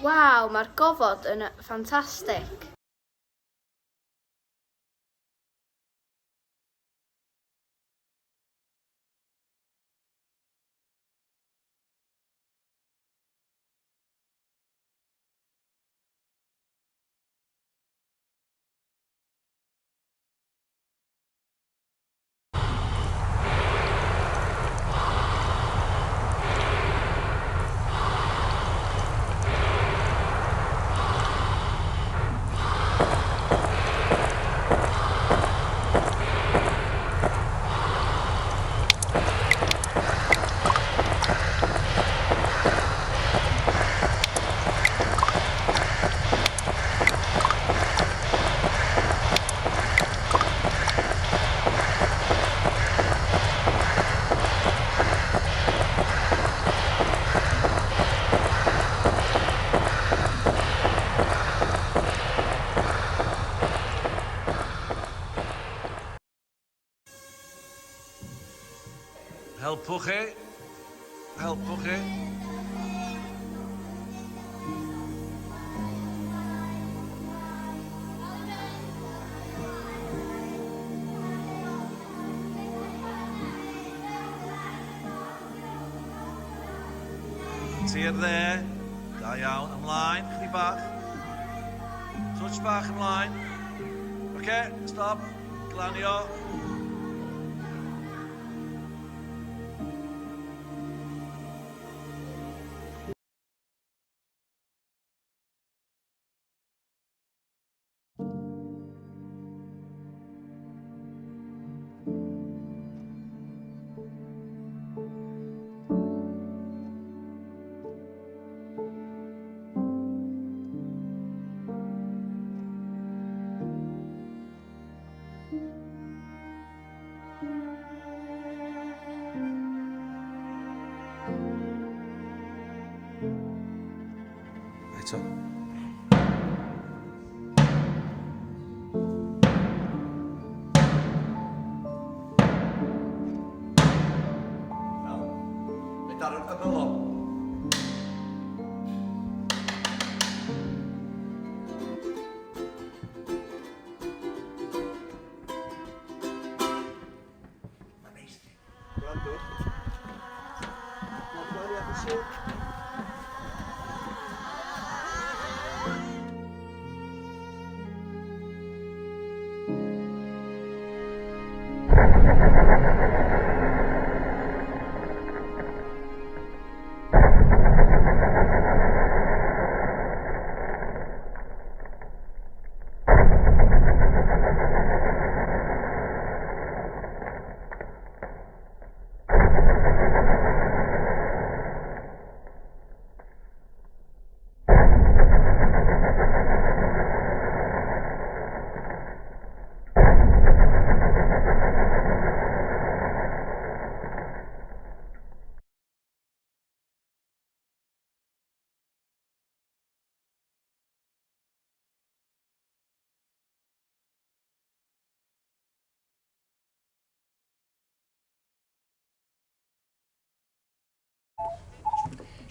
Waw, mae'r gofod yn ffantastig. Helpwch chi. Helpwch chi. Tu'r dde. Da iawn. Ymlaen, chydig bach. Touch bach ymlaen. Oce, okay, stop. Glanio. Eto. Iawn. Mynd ar yr ymylon. Mae'n neis di. Gwrandwch. Gwrandwch ar y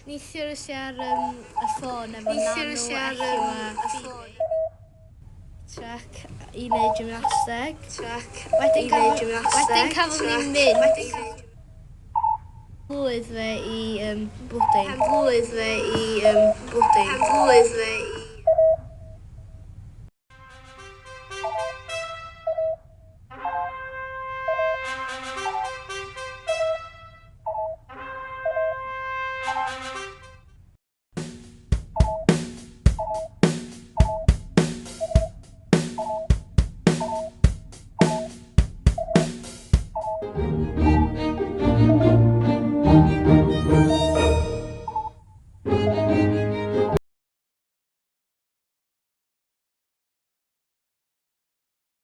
Neithiwr es i ar um, y ffôn efo Neithiwr es i ar um, y ffôn. Trac i wneud gymnasteg. Trac wedyn i wneud gymnasteg. Wedyn cafodd ni mynd. Wedyn blwydd fe i um, bwdin. Pen blwydd fe i um, bwdin. Pen blwydd fe i